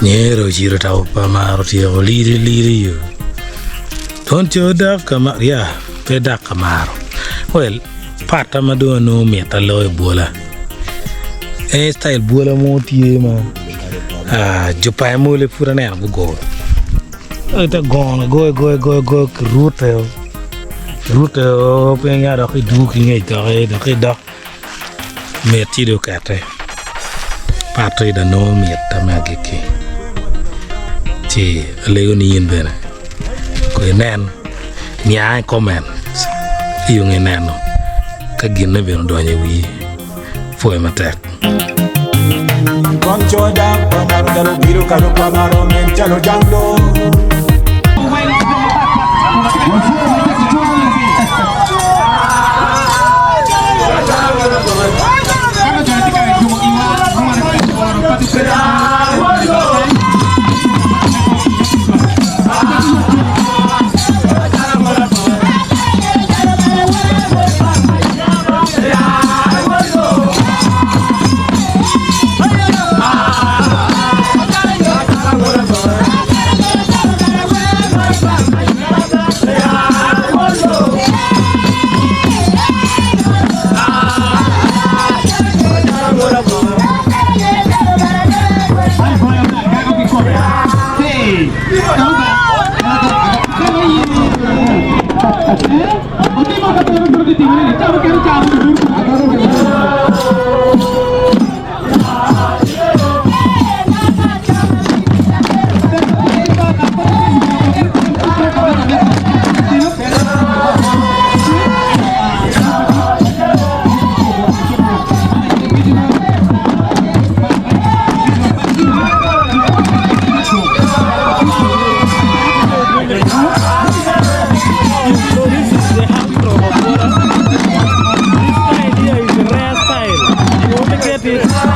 Nyero ociro tabo pa mar otyeko liri liri yo. Don co dok ka mar ya pe dak ka maro. Well, pata ma dong anongo mita loyo bwola. En style bwola mo tye ma ah, jo pa emole pud aneno gugoyo. Ite gono goyo goyo goyo goyo kirute rute o piny ya dok idwogo ki ngec doki dok idok mit ci dong okete pato ida nongo mit me agikki ci alego ni in bene ko inen niang i comment ci yo nge neno ka ginne bene odonyo i wii pwoyo matek. Kom co dak pa maro calo obido kado pa maro nen calo jang do. This style here is a rare style. You only get it.